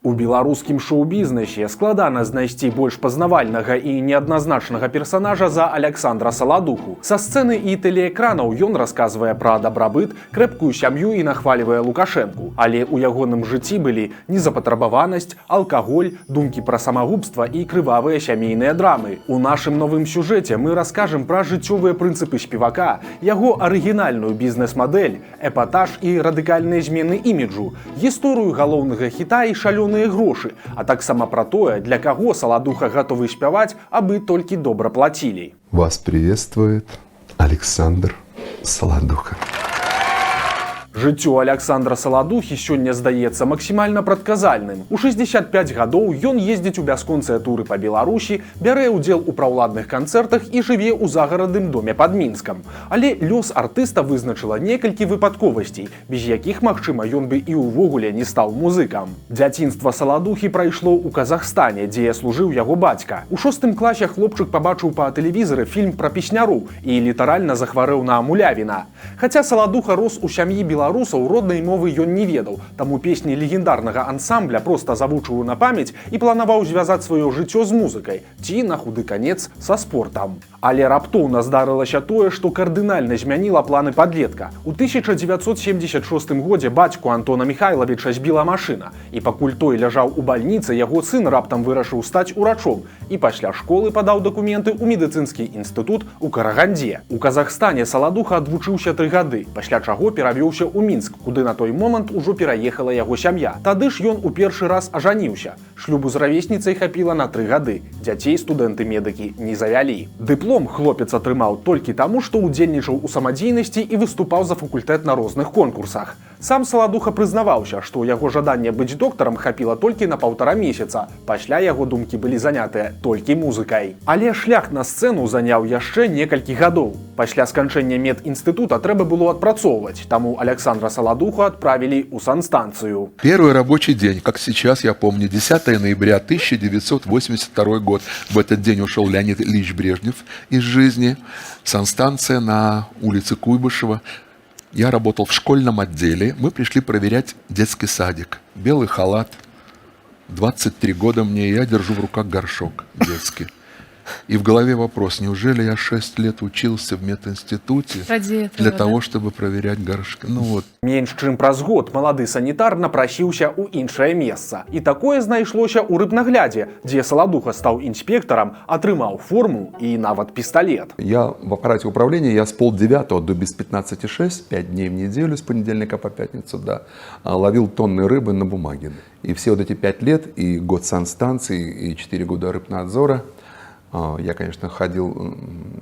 У беларускім шоу-бізнесе складана знайсці больш пазнавальнага і неадназначнага персанажа за Аляксандра Саладуху. Са сцэны і тэлеэкранаў ён расказвае пра дабрабыт, крэпкую сям'ю і нахвальвае Лукашэнку. Але ў ягоным жыцці былі незапатрабаванасць, алкаголь, думкі пра самагубства і крывавыя сямейныя драмы. У нашым новым сюжэце мы раскажам пра жыццёвыя прынцыпы спевака, яго арыгінальную бізнес-мадэль, эпатаж і радыкальныя змены іміджу, гісторыю галоўнага хіта і шалёныя грошы, а таксама пра тое, для каго Саладуха гатовы спяваць, абы толькі добра плацілі. Вас приветствует Александр Солодуха. Жыццё Аляксандра Саладухі сёння здаецца максімальна прадказальным. У 65 гадоў ён ездзіць у бясконцыя туры па Беларусі, бярэ ўдзел у праўладных канцэртах і жыве ў загарадным доме пад Мінскам. Але лёс артыста вызначыла некалькі выпадковасцей, без якіх, магчыма, ён бы і ўвогуле не стаў музыкам. Дзяцінства Саладухі прайшло ў Казахстане, дзе служыў яго бацька. У шостым класе хлопчык пабачыў па тэлевізары фільм пра песняроў і літаральна захварэў на Мулявіна. Хаця Саладуха рос у сям'і беларусаў, роднай мовы ён не ведаў, таму песні легендарнага ансамбля проста завучыў на памяць і планаваў звязаць сваё жыццё з музыкай ці, на худы канец, са спортам. Але раптоўна здарылася тое, што кардынальна змяніла планы падлетка. У 1976 годзе бацьку Антона Михайловича збіла машына, і пакуль той ляжаў у бальніцы, яго сын раптам вырашыў стаць урачом і пасля школы падаў дакументы ў медыцынскі інстытут у Карагандзе. У Казахстане Саладуха адвучыўся 3 гады, пасля чаго перавёўся ў Мінск, куды на той момант ужо пераехала яго сям'я. Тады ж ён у першы раз ажаніўся. Шлюбу з равесніцай хапіла на 3 гады. Дзяцей студэнты-медыкі не завялі. Дыплом хлопец атрымаў толькі таму, што ўдзельнічаў у самадзейнасці і выступаў за факультэт на розных конкурсах. Сам Саладуха прызнаваўся, што яго жаданне быць доктарам хапіла толькі на паўтара месяца. Пасля яго думкі былі занятыя толькі музыкай. Але шлях на сцэну заняў яшчэ некалькі гадоў. Пасля сканчэння медінстытута трэба было адпрацоўваць, таму Аляксандра Саладуху адправілі ў санстанцыю. Первый рабочий день, как сейчас я помню, 10 ноября 1982 год. В этот день ушел Леонид Ильич Брежнев из жизни. Санстанция на улице Куйбышева. Я работал в школьном отделе. Мы пришли проверять детский садик. Белый халат. 23 года мне, и я держу в руках горшок детский. И в голове вопрос: неужели я 6 лет учился в мединституте Ради этого, для да? того, чтобы проверять горшки? Ну вот. Менш чым праз год малады санітар напрасіўся ў іншае месца. І такое знайшлося ў рыбнаглядзе, дзе Саладуха стаў інспектарам, атрымаў форму і нават пісталет. Я в аппарате управления, я с 8:30 до 5:45, 5 дней в неделю, с понедельника по пятницу, да, ловил тонны рыбы на бумаге. И все вот эти 5 лет, и год санстанции, и 4 года рыбнадзора, я, конечно, ходил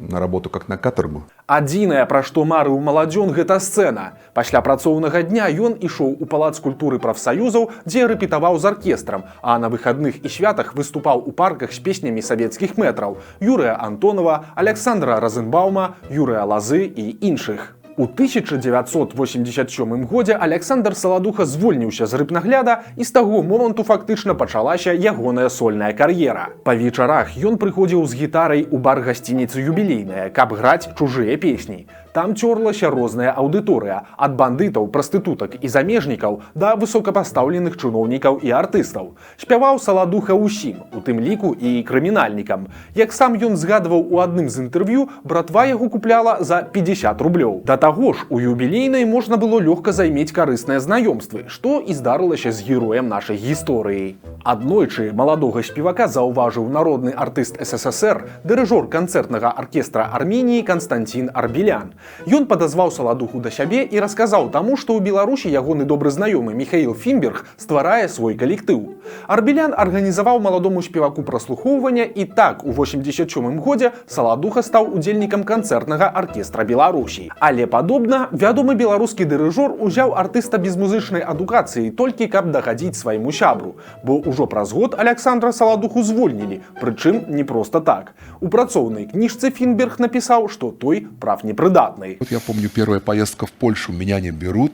на работу как на каторгу. Адзінае, пра што марыў маладзён, гэта сцэна. Пасля працоўнага дня ён ішоў у Палац культуры прафсаюзаў, дзе рэпетаваў з аркестрам, а на выхадных і святах выступаў у парках з песнямі савецкіх мэтраў: Юрыя Антонова, Аляксандра Разенбаума, Юрыя Лазы і іншых. У 1987 годзе Аляксандр Саладуха звольніўся з рыбнагляда, і з таго моманту фактычна пачалася ягоная сольная кар'ера. Па вечарах ён прыходзіў з гітарай у бар гасцініцы «Юбілейная», каб граць чужыя песні. Там цёрлася розная аўдыторыя: ад бандытаў, прастытутак і замежнікаў да высокапастаўленых чыноўнікаў і артыстаў. Спяваў Саладуха ўсім, у тым ліку і крымінальнікам. Як сам ён згадваў у адным з інтэрв'ю, братва яго купляла за 50 рублёў. Да таго ж, у «Юбілейнай» можна было лёгка займець карысныя знаёмствы, што і здарылася з героем нашай гісторыі. Аднойчы маладога спевака заўважыў народны артыст СССР, дырыжор канцэртнага аркестра Арменіі Канстанцін Арбелян. Ён падазваў Саладуху да сябе і расказаў таму, што ў Беларусі ягоны добры знаёмы Міхаіл Фімберг стварае свой калектыў. Арбелян арганізаваў маладому спеваку праслухоўвання, і так у 87 годзе Саладуха стаў удзельнікам канцэртнага аркестра Беларусі. Але, падобна, вядомы беларускі дырыжор узяў артыста без музычнай адукацыі толькі каб дагадзіць свайму сябру. Бо ўжо праз год Аляксандра Саладуху звольнілі, прычым не проста так. У працоўнай кніжцы Фінберг напісаў, што той прафнепрыдатны. Вот я помню, первая поездка в Польшу, меня не берут,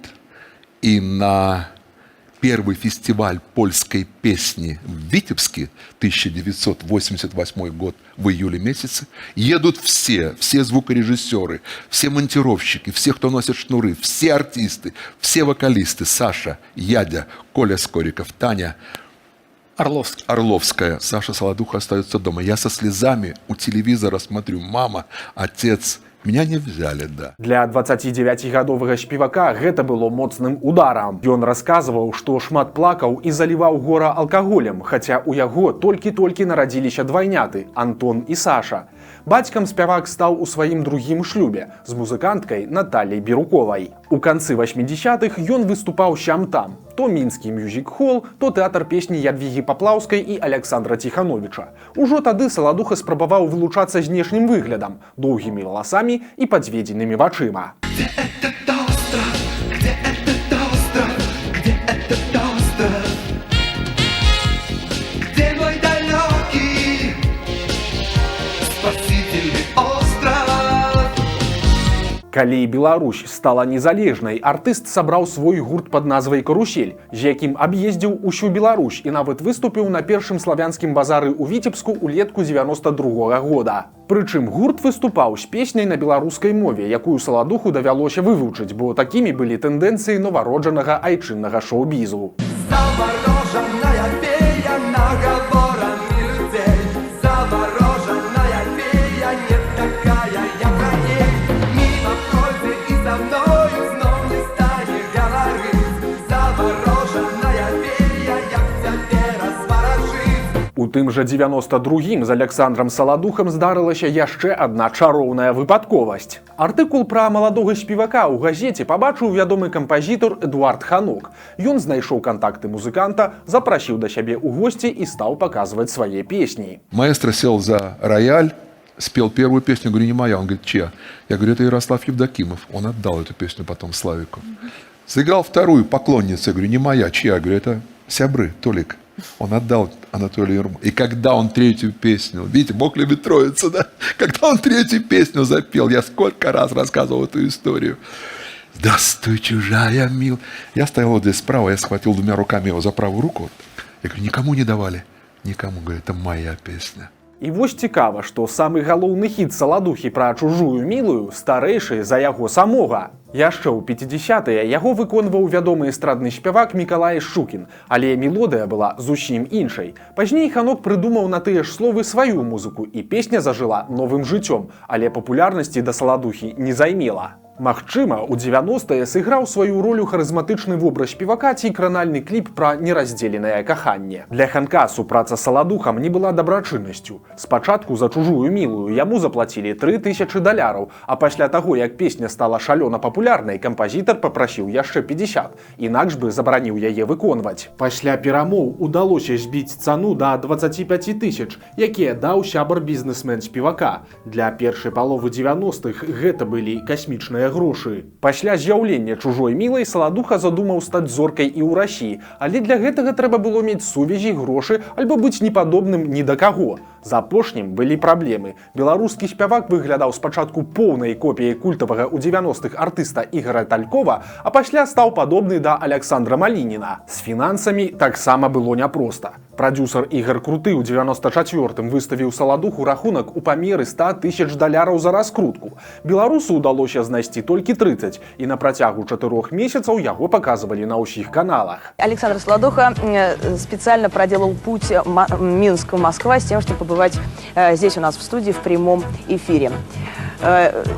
и на первый фестиваль польской песни в Витебске, 1988 год, в июле месяце, едут все, все звукорежиссеры, все монтировщики, все, кто носит шнуры, все артисты, все вокалисты: Саша, Ядя, Коля Скориков, Таня. Орловский. Орловская. Саша Солодуха остается дома. Я со слезами у телевизора смотрю. Мама, отец. Меня не взяли, да. Для 29-гадовага спевака гэта было моцным ударам. Ён расказваў, што шмат плакаў і заліваў гора алкаголем, хаця у яго толькі-толькі нарадзіліся двайняты Антон і Саша. Бацькам спявак стаў у сваім другім шлюбе з музыканткай Наталлей Біруковай. У канцы 80-х ён выступаў сям-там. То Мінскі мюзік-хол, то Тэатр песні Ядвігі Паплаўскай і Аляксандра Ціхановіча. Ужо тады Саладуха спрабаваў вылучацца знешнім выглядам, доўгімі валасамі і падведзенымі вачыма. Этот остров? Где этот остров? Где этот остров? Где мой далекий спасительный остров? Калі Беларусь стала незалежнай, артыст сабраў свой гурт пад назвай «Карусель», з якім аб'ездзіў усю Беларусь і нават выступіў на першым славянскім базары ў Віцебску ўлетку 92-го года. Прычым гурт выступаў з песняй на беларускай мове, якую Саладуху давялося вывучыць, бо такімі былі тэндэнцыі нованароджанага айчыннага шоу-бізу. Завороженная фея наговорами людей. Завороженная фея, не такая я про ней. Мимо пройдет и со мною знов не станет говорить. Завороженная фея, як тебе разворожить? У тым жа 92-м з Аляксандрам Саладухам здарылася яшчэ адна чароўная выпадковасць. Артыкул пра маладога спевака ў газеце пабачыў вядомы кампазітар Эдуард Ханок. Ён знайшоў кантакты музыканта, запрасіў да сябе ў госці і стаў паказваць свае песні. Маэстро сел за рояль, спел первую песню, говорю: «Не моя». Он говорит: «Чья?» Я говорю: «Это Ярослав Евдокимов». Он отдал эту песню потом Славику. Сыграл вторую, «Поклонница». Я говорю: «Не моя». «Чья?» Я говорю: «Это сябры, Толик». Он отдал Анатолию Ермолову. И когда он третью песню, видите, Бог любит троицу, да? Когда он третью песню запел, я сколько раз рассказывал эту историю. «Здравствуй, чужая мил». Я стоял вот здесь справа, я схватил двумя руками его за правую руку. Я говорю: «Никому не давали?» «Никому», говорю, «это моя песня». І вось цікава, што самы галоўны хіт Саладухі пра чужую мілую старэйшы за яго самога. Яшчэ ў 50-тыя яго выконваў вядомы эстрадны спявак Мікалай Шчукін, але мелодыя была зусім іншай. Пазней Ханок прыдумаў на тыя ж словы сваю музыку, і песня зажыла новым жыццём, але папулярнасці да Саладухі не займела. Магчыма, у 90-е сыграў сваю ролю харызматычны вобраз спевака ці кранальны кліп пра нераздзеленае каханне. Для Ханка супраца з Саладухам не была дабрачыннасцю. Спачатку за «Чужую мілую» яму заплацілі 3000 даляраў, а пасля таго, як песня стала шалёна папулярнай, кампазітар папрасіў яшчэ 50, інакш бы забараніў яе выконваць. Пасля перамоў удалося збіць цану да 25 тысяч, якія даў сябар бізнесмен спевака. Для першай паловы 90-х гэта былі касмічныя грошы. Пасля з'яўлення «Чужой мілай» Саладуха задумаў стаць зоркай і ў Расіі, але для гэтага трэба было мець сувязі, грошы альбо быць непадобным ні да каго. З апошнім былі праблемы. Беларускі спявак выглядаў спачатку поўнай копіяй культавага ў 90-х артыста Ігара Талькова, а пасля стаў падобны да Аляксандра Малініна. З фінансамі таксама было няпроста. Прадзюсар Ігар Круты ў 94-м выставіў Саладуху рахунак у памеры 100 тысяч даляраў за раскрутку. Беларусу ўдалося знайсці толькі 30, і на працягу 4 месяцаў яго паказвалі на ўсіх каналах. Александр Солодуха специально проделал путь Минск-Москва с тем, чтобы побывать здесь у нас в студии в прямом эфире.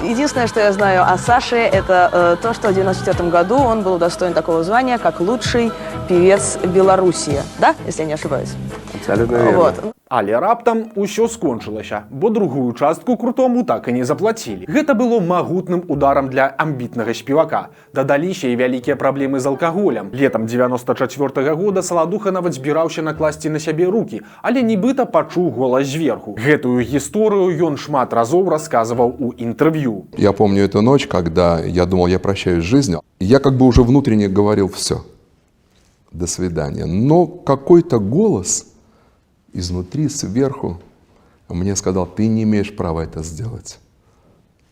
Единственное, что я знаю о Саше, это то, что в 1994 году он был удостоен такого звания, как лучший певец Белоруссии. Да, если я не ошибаюсь? Абсолютно верно. Вот. Але раптам усё скончылася, бо другую частку Крутому так і не заплацілі. Гэта было магутным ударам для амбітнага спевака. Дадаліся і вялікія праблемы з алкаголем. Летам 94-го года Саладуха нават збіраўся накласці на сябе рукі, але нібыта пачуў голас зверху. Гэтую гісторыю ён шмат разоў расказваў у інтэрв'ю. Я помню эту ночь, когда я думал, я прощаюсь с жизнью. Я как бы уже внутренне говорил: «Все, до свидания». Но какой-то голос изнутри, сверху мне сказал: «Ты не имеешь права это сделать.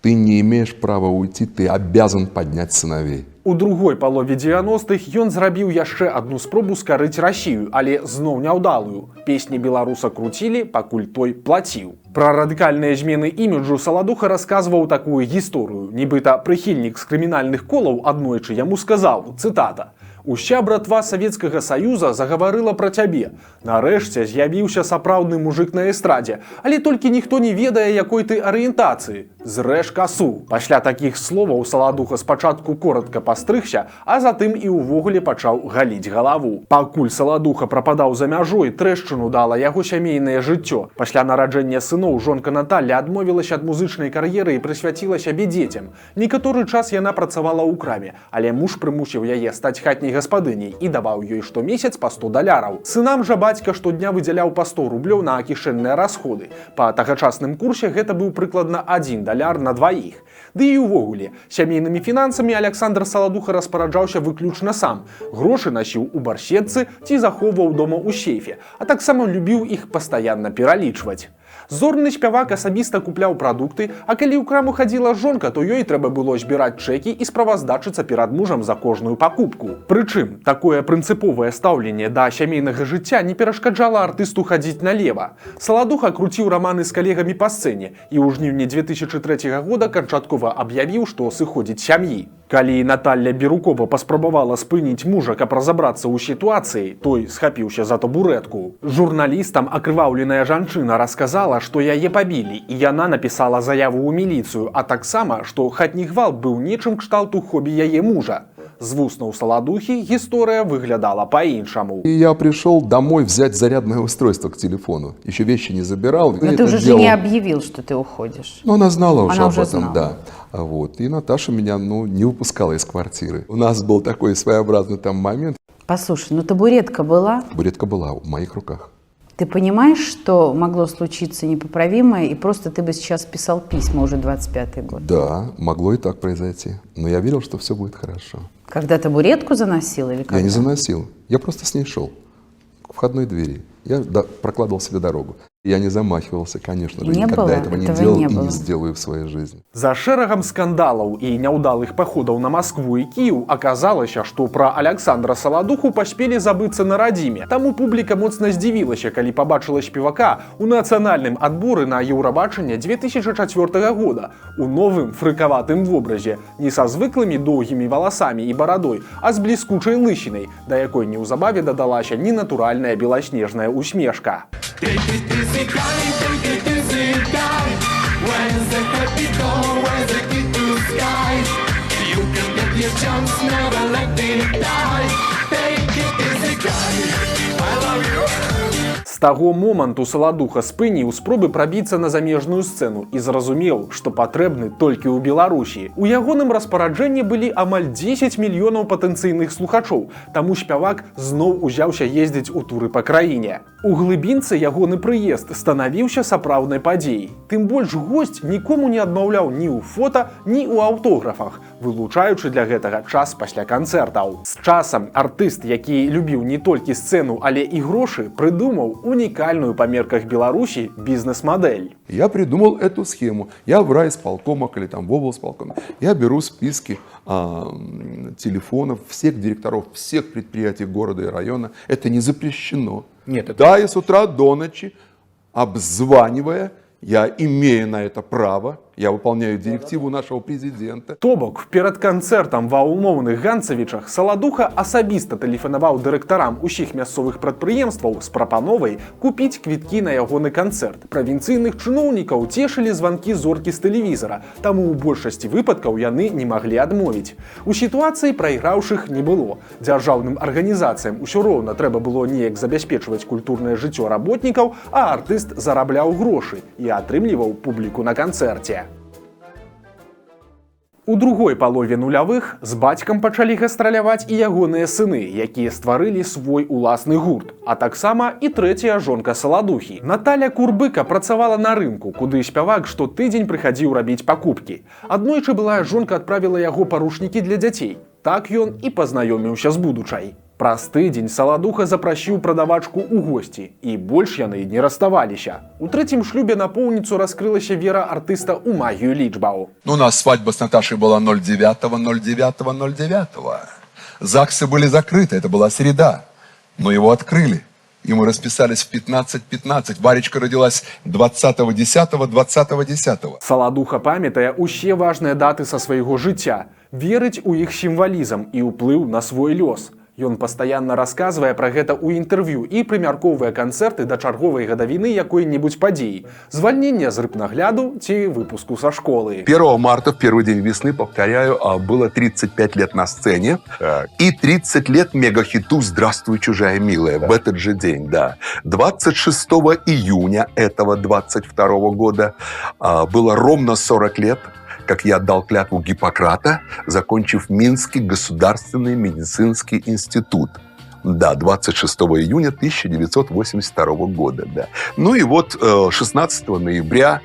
Ты не имеешь права уйти, ты обязан поднять сыновей». У другой палове 90-х ён зрабіў яшчэ адну спробу скарыць Расію, але зноў няўдалую. Песні беларуса круцілі, пакуль той плаціў. Пра радыкальныя змены іміджу Саладуха расказваў такую гісторыю. Нібыта прыхільнік з крымінальных колаў аднойчы яму сказаў, цытата: Уся братва Савецкага Саюза загаварыла пра цябе. Нарэшце з'явіўся сапраўдны мужык на эстрадзе, але толькі ніхто не ведае, якой ты арыентацыі. Зрэж касу. Пасля такіх словаў Саладуха спачатку коратка пастрыгся, а затым і ўвогуле пачаў галіць галаву. Пакуль Саладуха прападаў за мяжой, трэшчыну дала яго сямейнае жыццё. Пасля нараджэння сыноў жонка Наталля адмовілася ад музычнай кар'еры і прысвяціла сябе дзецям. Некаторы час яна працавала ў краме, але муж прымусіў яе стаць хатняй гаспадыняй і даваў ёй штомесяц па 100 даляраў. Сынам жа бацька штодня выдзяляў па 100 рублёў на кішэнныя расходы. Па тагачасным курсе гэта быў прыкладна 1 даляр на дваіх. Ды і ўвогуле, сямейнымі фінансамі Аляксандр Саладуха распараджаўся выключна сам. Грошы насіў у барсетцы ці захоўваў дома ў сейфе, а таксама любіў іх пастаянна пералічваць. Зорны спявак асабіста купляў прадукты, а калі ў краму хадзіла жонка, то ёй трэба было збіраць чэкі і справаздачыцца перад мужам за кожную пакупку. Прычым, такое прынцыповае стаўленне да сямейнага жыцця не перашкаджала артысту хадзіць налева. Саладуха круціў раманы з калегамі па сцэне і ў жніўні 2003 года канчаткова аб'явіў, што сыходзіць з сям'і. Калі Наталля Бірукова паспрабавала спыніць мужа, каб разабрацца ў сітуацыі, той схапіўся за табурэтку. Журналістам акрываўленая жанчына расказала, што яе пабілі, і яна напісала заяву ў міліцыю, а таксама, што хатні гвалт быў нечым кшталту хобі яе мужа. З вуснаў Саладухі гісторыя выглядала па-іншаму. И я пришел домой взять зарядное устройство к телефону. Еще вещи не забирал. Но Я ты это уже делал. жене объявил, что ты уходишь. Ну, она знала уже Она об уже этом, знала. Да. Вот. И Наташа меня, ну, не выпускала из квартиры. У нас был такой своеобразный там момент. Послушай, ну табуретка была. Табуретка была в моих руках. Ты понимаешь, что могло случиться непоправимое, и просто ты бы сейчас писал письма уже 25-й год? Да, могло и так произойти. Но я верил, что все будет хорошо. Когда табуретку заносил или когда? Я не заносил. Я просто с ней шел к входной двери. Я прокладывал себе дорогу. Я не замахивался, конечно же, Не никогда было, этого не этого делал не и было. не сделаю в своей жизни. За шэрагам скандалаў і няўдалых паходаў на Маскву і Кіў аказалася, што пра Аляксандра Саладуху паспелі забыцца на радзіме. Таму публіка моцна здзівілася, калі пабачыла спевака ў нацыянальным адборы на Еўрабачанне 2004 года у новым фрыкаватым вобразе, не са звыклымі доўгімі валасамі і барадой, а з бліскучай лысінай, да якой неўзабаве дадалася ненатуральная беласнежная усмешка. Take it easy, guy, take it easy, guy. Where's the happy door? Where's the key to sky? You can get your chance, never let it die. Take it easy, guy. I love you. З таго моманту Саладуха спыніў спробы прабіцца на замежную сцэну і зразумеў, што патрэбны толькі ў Беларусі. У ягоным распараджэнні былі амаль 10 мільёнаў патэнцыйных слухачоў, таму спявак зноў узяўся ездзіць у туры па краіне. У глыбінцы ягоны прыезд станавіўся сапраўднай падзеяй. Тым больш госць нікому не адмаўляў ні ў фота, ні ў аўтографах, вылучаючы для гэтага час пасля канцэртаў. З часам артыст, які любіў не толькі сцэну, але і грошы, прыдумаў унікальную па мерках Беларусі бізнес-мадэль. Я придумал эту схему. Я в райисполкомах или там в облсполкомах, я беру списки телефонов всех директоров всех предприятий города и района. Это не запрещено. Нет, это- Да, и с утра до ночи, обзванивая, я имею на это право, я выполняю директиву нашего президента. То бок перад канцэртам ва ўмоўных Ганцавічах Саладуха асабіста тэлефанаваў дырэктарам усіх мясцовых прадпрыемстваў з прапановай купіць квіткі на ягоны канцэрт. Правінцыйных чыноўнікаў цешылі званкі зоркі з тэлевізара, таму ў большасці выпадкаў яны не маглі адмовіць. У сітуацыі прайграўшых не было. Дзяржаўным арганізацыям усё роўна трэба было неяк забяспечваць культурнае жыццё работнікаў, а артыст зарабляў грошы і атрымліваў публіку на канцэрце. У другой палове нулявых з бацькам пачалі гастраляваць і ягоныя сыны, якія стварылі свой уласны гурт, а таксама і трэцяя жонка Саладухі. Наталя Курбыка працавала на рынку, куды спявак штотыдзень прыхадзіў рабіць пакупкі. Аднойчы былая жонка адправіла яго па ручнікі для дзяцей. Так ён і пазнаёміўся з будучай. Праз тыдзень Саладуха запрасіў прадавачку ў госці, і больш яны не расставаліся. У трэцім шлюбе напоўніцу раскрылася вера артыста ў магію лічбаў. Ну, у нас свадьба с Наташей была 09.09.09. ЗАГСы были закрыты, это была среда. Но его открыли. И мы расписались в 15.15. Варечка родилась 20.10.20.10. 20. Саладуха памятае ўсе важныя даты са свайго жыцця, верыць у іх сімвалізм і ўплыў на свой лёс. Ён пастаянна расказвае пра гэта ў інтэрв'ю і прымяркоўвае канцэрты да чарговай гадавіны якой-небудзь падзеі: звальнення з рыбнагляду ці выпуску са школы. 1 марта, в первый день весны, повторяю, было 35 лет на сцене и 30 лет мегахиту «Здравствуй, чужая милая» в этот же день, да. 26 июня этого 22 года было ровно 40 лет, как я дал клятву Гиппократа, закончив Минский государственный медицинский институт. Да, 26 июня 1982 года, да. Ну и вот 16 ноября,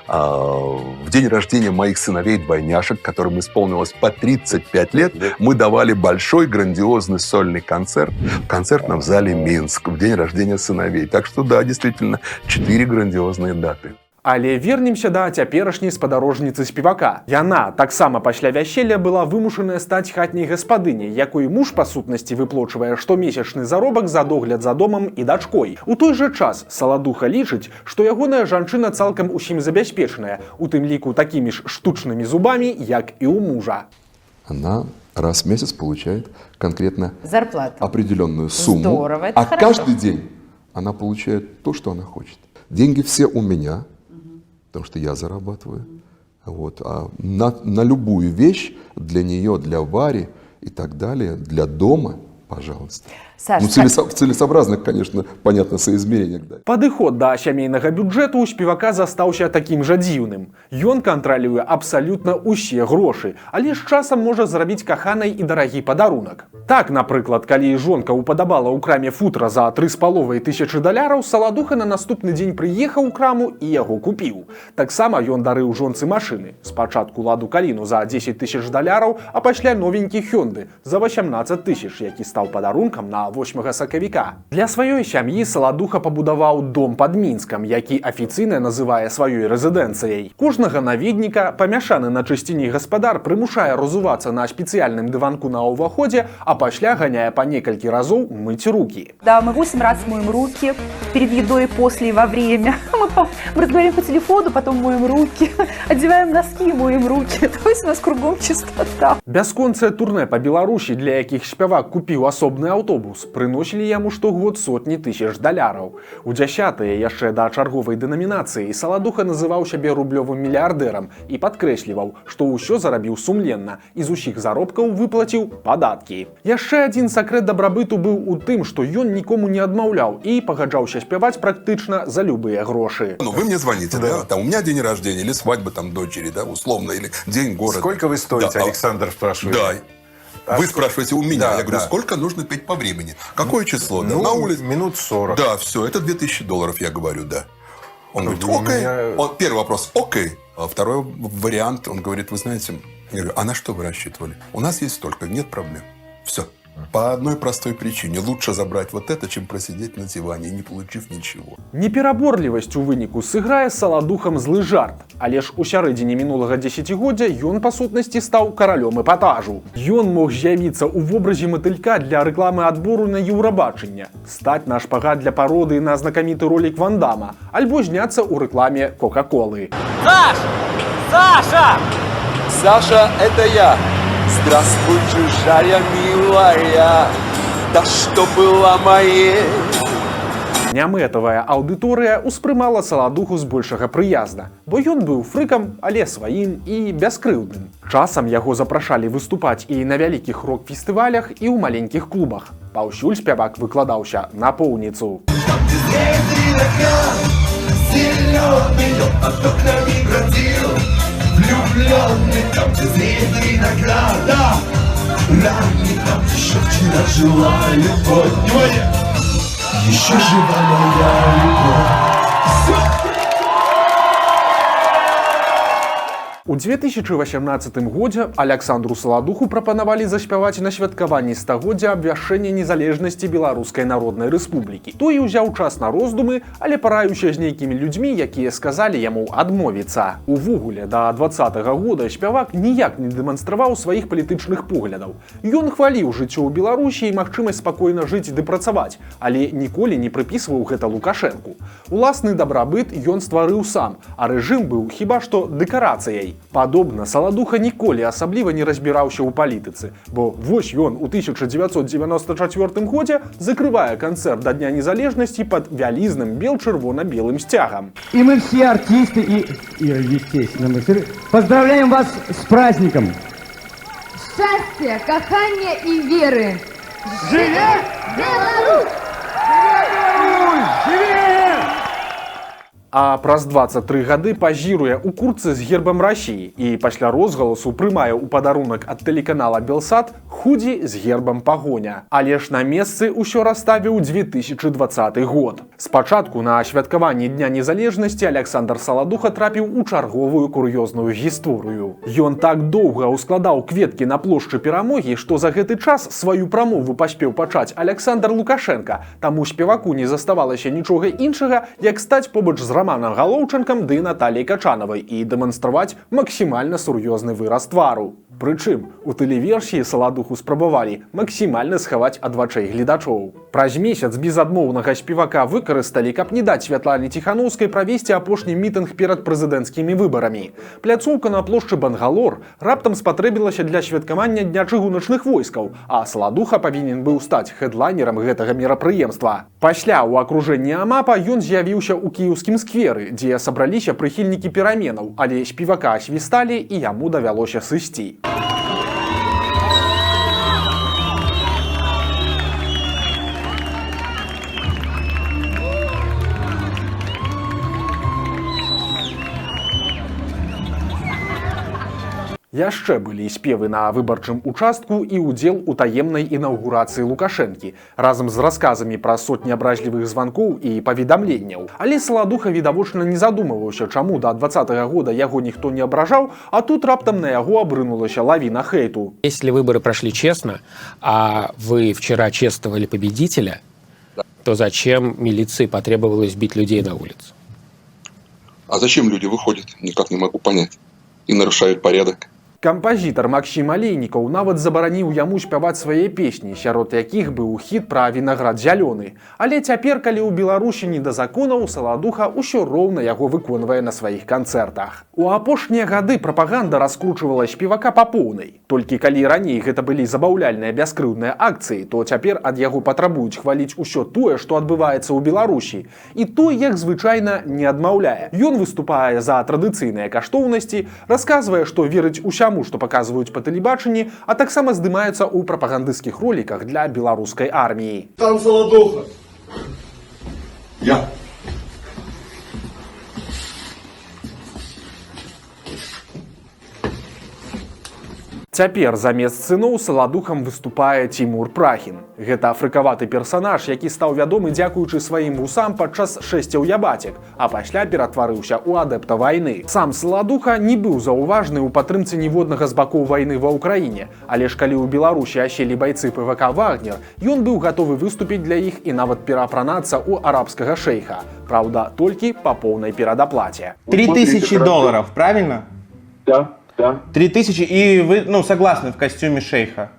в день рождения моих сыновей-двойняшек, которым исполнилось по 35 лет, мы давали большой грандиозный сольный концерт в концертном зале «Минск» в день рождения сыновей. Так что да, действительно, четыре грандиозные даты. Але вернемся да цяперашняй спадарожніцы спевака. Яна таксама пасля вяселля была вымушаная стаць хатняй гаспадыняй, якой муж па сутнасці выплочвае штомесячны заробак за догляд за домам і дачкой. У той жа час Саладуха лічыць, што ягоная жанчына цалкам усім забяспечаная, у тым ліку такімі ж штучнымі зубамі, як і ў мужа. Она раз в месяц получает конкретно Зарплату. Определенную сумму. Здорово, это А хорошо. Каждый день она получает то, что она хочет. Деньги все у меня, потому что я зарабатываю. Вот. А на любую вещь для нее, для Вари и так далее, для дома, пожалуйста. Саш, Ну, в целесообразных, конечно, понятно, соизмерениях. Да. Падыход да сямейнага бюджэту ў спевака застаўся такім жа дзіўным. Ён кантралюе абсалютна ўсе грошы, але з часам можа зрабіць каханай і дарагі падарунак. Так, напрыклад, калі жонка ўпадабала ў краме футра за 3,5 тысячы даляраў, Саладуха на наступны дзень прыехаў у краму і яго купіў. Таксама ён дарыў жонцы машыны. Спачатку Ладу Каліну за 10 тысяч даляраў, а пасля новенькі Хёнды за 18 тысяч, які стаў падарункам на 8 сакавіка. Для сваёй сям'і Саладуха пабудаваў дом пад Мінскам, які афіцыйна называе сваёй рэзідэнцыяй. Кожнага наведніка памяшаны на чысціні гаспадар прымушае разувацца на спецыяльным дыванку на ўваходзе, а пасля ганяе па некалькі разоў мыць рукі. Да, мы 8 раз моем руки перед едой, после и во время. Мы разговариваем по телефону, потом моем руки, одеваем носки и моем руки. То есть у нас кругом чистота. Бясконцыя турне па Беларусі, для якіх спявак купіў асобны аўтобус, прыносілі яму штогод сотні тысяч даляраў. У дзясятыя, яшчэ да чарговай дэнамінацыі, Саладуха называў сябе рублёвым мільярдэрам і падкрэсліваў, што ўсё зарабіў сумленна і з усіх заробкаў выплаціў падаткі. Яшчэ адзін сакрэт дабрабыту быў у тым, што ён нікому не адмаўляў і пагаджаўся спяваць практычна за любыя грошы. Ну, вы мне звоните, да? Там у меня день рождения или свадьба там дочери, да, условно, или день города. Сколько вы стоите, Да, Александр спрашивает. Да. А Вы спрашиваете у меня. Да, Я говорю, да. сколько нужно петь по времени? Какое число? Да, Ну, на улице. минут 40. Да, все, это 2000 долларов, я говорю, да. Он говорит, Ну, окей. Первый вопрос, окей. А второй вариант, он говорит, вы знаете, я говорю, а на что вы рассчитывали? У нас есть столько, нет проблем. Все. По одной простой причине. Лучше забрать вот это, чем просидеть на диване, не получив ничего. Непераборлівасць у выніку сыграе з Саладухам злы жарт. Але ж у сярэдзіне мінулага дзесяцігоддзя ён па сутнасці стаў каралём эпатажу. Ён мог з'явіцца ў вобразе матылька для рэкламы адбору на Еўрабачанне, стаць на шпагат для пародыі на знакаміты ролік Вандама, альбо зняцца ў рэкламе Кока-колы. Саш! Саша! Саша, это я. Здравствуй, чужая милая, та, что была моей. Нямэтавая аўдыторыя ўспрымала Саладуху збольшага прыязна, бо ён быў фрыкам, але сваім і бяскрыўдным. Часам яго запрашалі выступаць і на вялікіх рок-фестывалях, і ў маленькіх клубах. Паўсюль спявак выкладаўся на поўніцу. Зеленый под окнами бродил влюбленный, там, где зреет винограда ранний, там еще вчера жила любовь. Внимание! Еще жива моя любовь. У 2018 годзе Аляксандру Саладуху прапанавалі заспяваць на святкаванні стагоддзя абвяшчэння незалежнасці Беларускай Народнай Рэспублікі. Той узяў час на роздумы, але параіўся з нейкімі людзьмі, якія сказалі яму адмовіцца. Увогуле, да 20-го года спявак ніяк не дэманстраваў сваіх палітычных поглядаў. Ён хваліў жыццё ў Беларусі і магчымасць спакойна жыць ды працаваць, але ніколі не прыпісваў гэта Лукашэнку. Уласны дабрабыт ён стварыў сам, а рэжым быў хіба што дэкарацыяй. Падобна, Саладуха ніколі асабліва не разбіраўся ў палітыцы, бо вось ён у 1994 годзе закрывае канцэрт да Дня незалежнасці пад вялізным бел-чырвона-белым сцягам. И мы все артисты и, естественно, мы все поздравляем вас с праздником. Шчасця, кахання і веры. Жыве Беларусь! Жыве! А праз 23 гады пазіруе ў куртцы з гербам Расіі і пасля розгаласу прымае ў падарунак ад тэлеканала Белсат худзі з гербам Пагоня. Але ж на месцы ўсё расставіў 2020 год. Спачатку на святкаванні Дня незалежнасці Аляксандр Саладуха трапіў у чарговую кур'ёзную гісторыю. Ён так доўга ўскладаў кветкі на плошчы Перамогі, што за гэты час сваю прамову паспеў пачаць Аляксандр Лукашэнка. Таму спеваку не заставалася нічога іншага, як стаць побач з Раманам Галоўчанкам ды Наталлей Качанавай і дэманстраваць максімальна сур'ёзны выраз твару. Прычым у тэлеверсіі Саладуху спрабавалі максімальна схаваць ад вачэй гледачоў. Праз месяц безадмоўнага спевака выкарысталі, каб не даць Святлане Ціханаўскай правесці апошні мітынг перад прэзідэнцкімі выбарамі. Пляцоўка на плошчы Бангалор раптам спатрэбілася для святкавання Дня чыгуначных войскаў, а Саладуха павінен быў стаць хэдлайнерам гэтага мерапрыемства. Пасля ў акружэнні АМАПа ён з'явіўся ў кіеўскім скверы, дзе сабраліся прыхільнікі пераменаў, але спевака асвісталі, і яму давялося сысці. Яшчэ былі спевы на выбарчым участку і ўдзел у таемнай інаўгурацыі Лукашэнкі разам з расказамі пра сотні абразлівых званкоў і паведамленняў. Але Саладуха відавочна не задумываўся, чаму да 20-го года яго ніхто не абражаў, а тут раптам на яго абрынулася лавіна хейту. Если выборы прошли честно, а вы вчера чествовали победителя, то зачем милиции потребовалось бить людей на улице? А зачем люди выходят? Никак не могу понять. И нарушают порядок. Кампазітар Максім Алейнікаў нават забараніў яму спяваць свае песні, сярод якіх быў хіт пра вінаград зялёны. Але цяпер, калі ў Беларусі не да законаў, Саладуха ўсё роўна яго выконвае на сваіх канцэртах. У апошнія гады прапаганда раскручвала спевака па поўнай. Толькі калі раней гэта былі забаўляльныя бяскрыўдныя акцыі, то цяпер ад яго патрабуюць хваліць усё тое, што адбываецца ў Беларусі. І той, як звычайна, не адмаўляе. Ён выступае за традыцыйныя каштоўнасці, расказвае, што верыць усяму, што паказваюць па тэлебачанні, а таксама здымаецца ў прапагандысцкіх роліках для беларускай арміі. Там Солодуха. Я. Цяпер замест сыноў Саладухам выступае Цімур Прахін. Гэта афрыкаваты персанаж, які стаў вядомы дзякуючы сваім вусам падчас шэсцяў ябацек, а пасля ператварыўся ў адэпта вайны. Сам Саладуха не быў заўважны ў падтрымцы ніводнага з бакоў вайны ва Ўкраіне, але ж калі ў Беларусі аселі байцы ПВК «Вагнер», ён быў гатовы выступіць для іх і нават пераапранацца ў арабскага шэйха. Праўда, толькі па поўнай перадаплаце. $3000, правильно? Да. Да. 3000, и вы, ну, согласны в костюме шейха?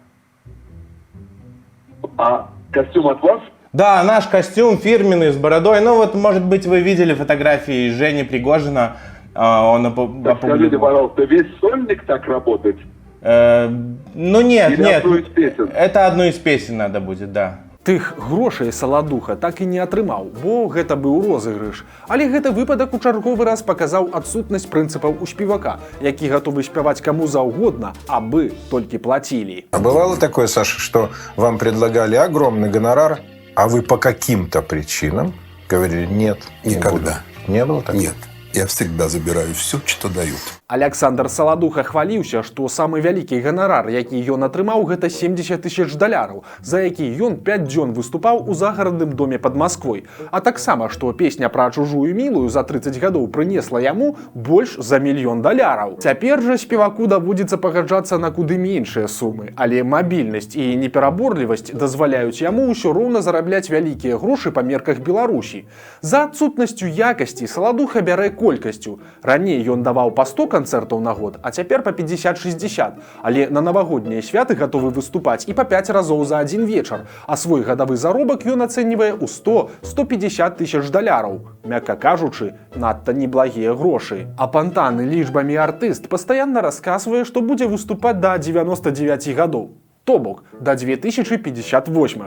А костюм от вас? Да, наш костюм фирменный, с бородой. Ну, вот, может быть, вы видели фотографии Жени Пригожина. Он Так скажите, пожалуйста, весь сольник так работает? Ну, нет, Или нет. одну из песен? Это одну из песен надо будет, да. Тых грошай Саладуха так і не атрымаў, бо гэта быў розыгрыш. Але гэты выпадак у чарговы раз паказаў адсутнасць прынцыпаў у спевака, які гатовы спяваць каму заўгодна, абы толькі плацілі. А бывало такое, Саша, что вам предлагали огромный гонорар, а вы по каким-то причинам говорили нет? Не Никогда. буду»? Не было такого? Нет. Я всегда забираю все, что дают. Аляксандр Саладуха хваліўся, што самы вялікі ганарар, які ён атрымаў, гэта 70 тысяч даляраў, за які ён 5 дзён выступаў у загарадным доме пад Масквой. А таксама, што песня пра чужую мілую за 30 гадоў прынесла яму больш за мільён даляраў. Цяпер жа спеваку даводзіцца пагаджацца на куды меншыя сумы, але мабільнасць і непераборлівасць дазваляюць яму ўсё роўна зарабляць вялікія грошы па мерках Беларусі. За адсутнасцю якасці Саладуха бярэ колькасцю. Раней ён даваў па 100 канцэртаў на год, а цяпер па 50-60, але на навагоднія святы гатовы выступаць і па 5 разоў за адзін вечар, а свой гадавы заробак ён ацэньвае ў 100-150 тысяч даляраў. Мякка кажучы, надта неблагія грошы. Апантаны лічбамі артыст пастаянна расказвае, што будзе выступаць да 99 гадоў. То бок да 2058.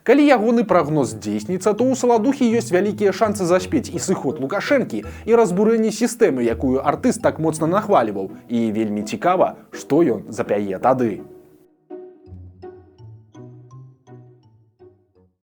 Калі ягоны прагноз здзейсніцца, то ў Саладухі ёсць вялікія шанцы заспець і сыход Лукашэнкі, і разбурэнне сістэмы, якую артыст так моцна нахваліваў. І вельмі цікава, што ён запяе тады.